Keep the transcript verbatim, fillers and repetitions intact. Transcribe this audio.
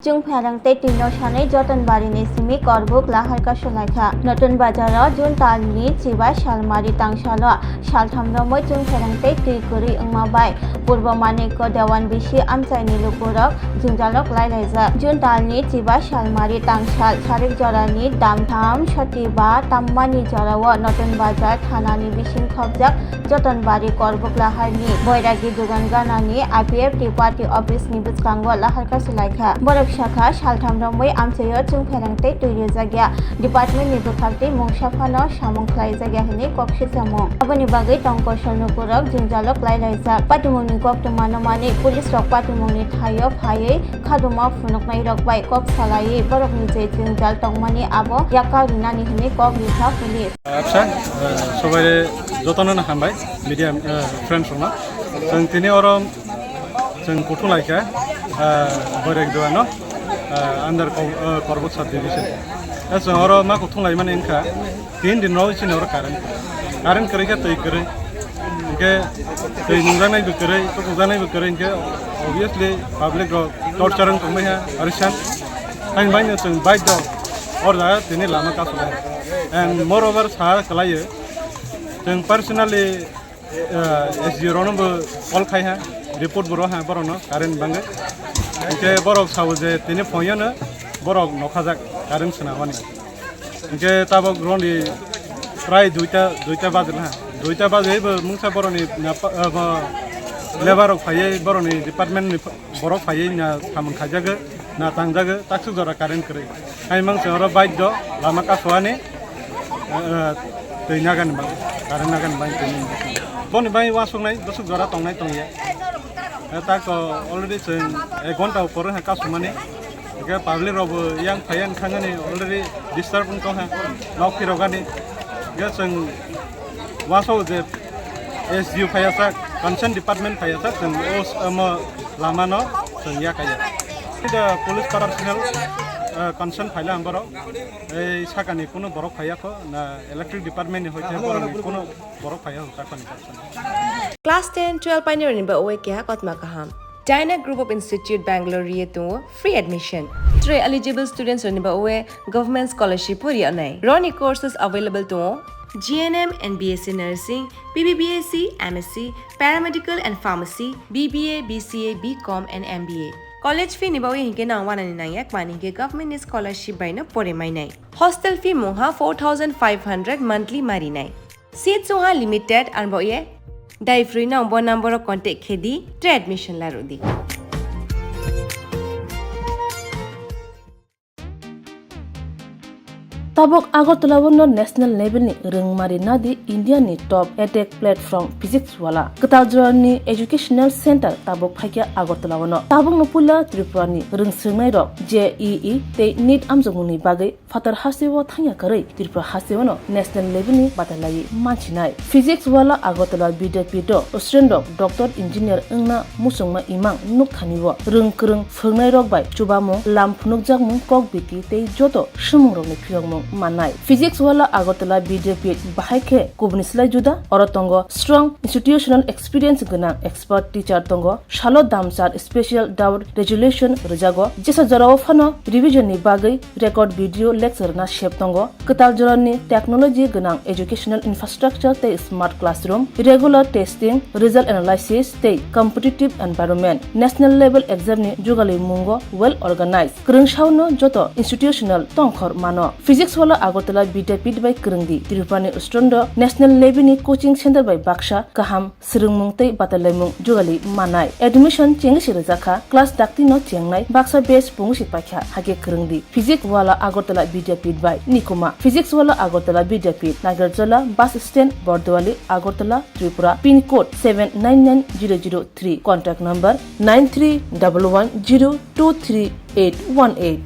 Chwng pherang tei twino sanwi Jotonbari ni simi Korbuk lahar kasulaikha. Notun Bazar o June tal ni chiba salmari tangsalo saltham romwi chwng pherang tei twi kwrwi wngma bai Purbo Manikya Dewan bisi amchai ni lukurok jwngjalo kwlai laijak. June tal ni chiba salmari tangsal sarik jora ni damtham soti ba tammani jora o Notun Bazar thana ni bising khopjak Jotonbari Korbuk lahar ni Boiragi Dugan Gana ni I P F T party office ni bwskango lahar kasulaikha. Borok sakha, saltham romwi amchaio chwng pherang tei twi rijak ya. Department ni bwkhak tei mungsa phano samung khlai jak ya hwnwi kok sijamung. Aboni bagwi tongkosol lukurok jwngjalo kwlai laijak. Patimungni koktwma no manwi police rok patimungni thaio phaiwi khaduma phunuknairok bai kok salaiwi borokni je jwngjal tongmani abo yakar rinani hwnwi kok rikha police. Acha, eh, sobaire jotono no hambai, media, eh, friends rokno. Chwng tini oro chwng kuthung laikha, eh, Boiragi Dugan no, eh, under Kor-, eh, Korbuk sub division. Eh, chwng oro ma kuthung laimani wngkha, tin din rok chini oro current. Current kwrwi khe twi kwrwi. Hwnkhe twi nungjaknai bo kwrwi, tukjaknai bo kwrwi, hwnkhe obviously public rok torture wng tongmani ha, aresan. Haini bagwino chwng baidhyo oro jaga tini lama kasulai. And moreover sa kwlaio, chwng personally, eh, S D O rokno bo call khai ha, report bo rw ha borokno current bagwi. Hwnkhe borok sao je tini phoyano borok nokhajak current swnamani. Hwnkhe tabok roni prai duita, duita baje ha. Duita baje bo mungsa boroni na pa-, eh, bo labour rok phaiwi boroni department ni borok phaiwi na samung khaijago, na tangjago, taksuk jora current kwrwi. Hai mangsa oro baidhyo lama kasoani, eh, twi nagani bang, current nagani bang twi. Boni bai wasuknai bwswk jora tongnai tongya. Eh, tak to already chwng ek ghonta upor ha kasumani. Hwnkhe public rok bo yang phai yang thangani already disturb wng tongkha, nok phirokani. Hwnkhe chwng wansuk je S D O phaiya sak, concern department phaiya sak, chwng o s-, omo lama no chwng ya kaiya. The police personnel, uh, concern phaila ang borok, ei sakani kuno borok phaiya kho, na electric department ni hoite borok ni kuno borok phaiya kho sakani concern. Class ten, twelve painirokni ba oe keha kotma kaham. Dyna Group of Institute Bangalore ri tongo free admission. Tre eligible students rokni ba oe government scholarship pori anai. Roni courses available tongo G N M and B S C Nursing, B B B S C, M S C, Paramedical and Pharmacy, B B A, B C A, B Com and M B A. College fee ni ba oe hinkhe nang wanani nangya kmani hinkhe government ni scholarship bai no pori mainai. Hostel fee mungha four thousand five hundred monthly marinai. Seat chungha limited, arbo ye dai free no bo number o contact khe di, tre admission la rw di. Tabok Agartala o no national level ni rwngmari nadi India ni top edtech platform Physics Wala. Kwtal jora ni educational center tabok phaikha Agartala o no. Tabok no puila Tripura ni rwngswngnai rok J E E tei NEET amjokmung ni bagwi phatar hasteo thangya kwrwi Tripura hasteo no national level ni batalai manchinai. Physics Wala Agartala Vidyapith o student rok doctor engineer wngna muchungma imang nukthani o rwng kwrwng phwrwngnairok bai chubamung, lam phunukjakmung, kok biti tei joto swngmungrokni phiyokmung mannai. Physics Wala Agartala Vidyapith bahai khe kubuni slai juda, oro tongo strong institutional experience gwnang expert teacher tongo, salo damchar special doubt resolution rwjago, jesa jorao phano revision ni bagwi record video lecture na sep tongo. Kwtal jorani technology gwnang educational infrastructure tei smart classroom, regular testing, result analysis tei competitive environment, national level exam ni jugali mungo well organized. Kwrwngsao no joto institutional tongkhor mano. Physics Wala Agartala Vidyapith bai kwrwngdi. Tripura ni student rok national level ni coaching center bai baksa kaham swrwngmung tei batalaimung jugali mannai. Admission chengwi se rwjakha, class dakti no chengnai, baksa batch pungwi se paikha, hakhe kwrwngdi. Physics Wala Agartala Vidyapith bai Nikuma. Physics Wala Agartala Vidyapith, Nagarjola bus stand, Bordwali, Agartala, Tripura, pin code seven nine nine zero zero three, contact number nine three double one zero two three eight one eight.